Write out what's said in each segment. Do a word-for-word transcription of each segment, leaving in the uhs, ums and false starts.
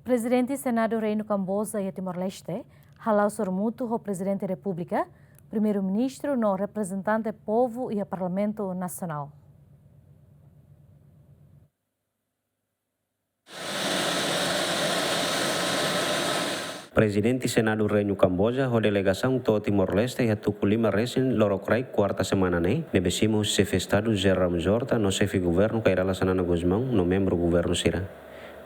Prezidente Senadu Reinu Kamboja iha Timor-Leste hala'o sorumutu ho Prezidente Repúblika, Primeiru-Ministru no reprezentante povu iha Parlamentu Nasionál. Prezidente Senadu Reinu Kamboja ho delegasaun to'o Timor-Leste iha tuku lima resin lorokraik kuarta semana ne'e, ne'ebé simu Xefe Estadu José Ramos Horta no Xefe Governu Kay Rala Xanana Gusmão no membru governu sira.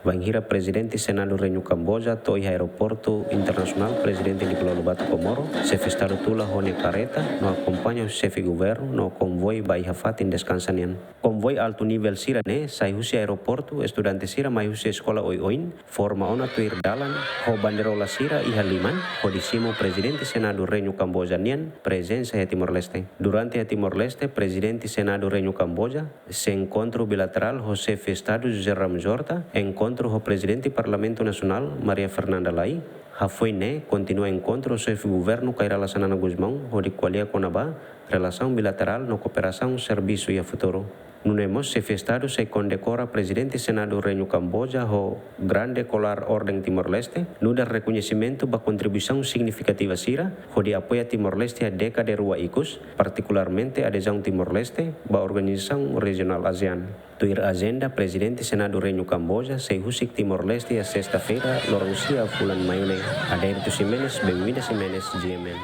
Bainhira Prezidente Senadu Reinu Kamboja to'o iha Aeroportu Internasionál Prezidente Nicolau Lobato Comoro, Xefe Estadu tula ho nia kareta no akompaña Xefe Governu no konvoi ba iha fatin deskansa nian. Konvoi altu nivel sira-ne'e sai husi aeroportu, estudante sira mai husi eskola oioin forma ona tuir dalan ho banderola sira iha liman, hodi simu Prezidente Senadu Reinu Kamboja nian prezensa iha Timor-Leste. Durante iha Timor-Leste, Prezidente Senadu Reinu Kamboja sei enkontru bilaterál ho Xefe Estadu José Ramos Horta, enkontru ho Prezidente Parlamentu Nasionál Maria Fernanda Lay. Hafoin ne'e kontinua enkontru ho Xefe Governu Kay Rala Xanana Gusmão hodi ko'alia kona-ba relasaun bilaterál no kooperasaun servisu iha futuru. Nune'e mós Xefe Estadu sei kondekora Prezidente Senadu Reinu Kamboja ho Grande Kolar Orden Timor-Leste, nu'udar rekoñesimentu ba kontribuisaun signifikativa sira hodi apoia Timor-Leste iha dékada rua ikus, partikularmente adezaun Timor-Leste ba organizasaun rejionál ASEAN. Tuir ajenda, Prezidente Senadu Reinu Kamboja sei husik Timor-Leste iha sesta-feira, loron sia fulan Maiu ne'e. Adérito Ximenes, Benvinda Ximenes, G M N.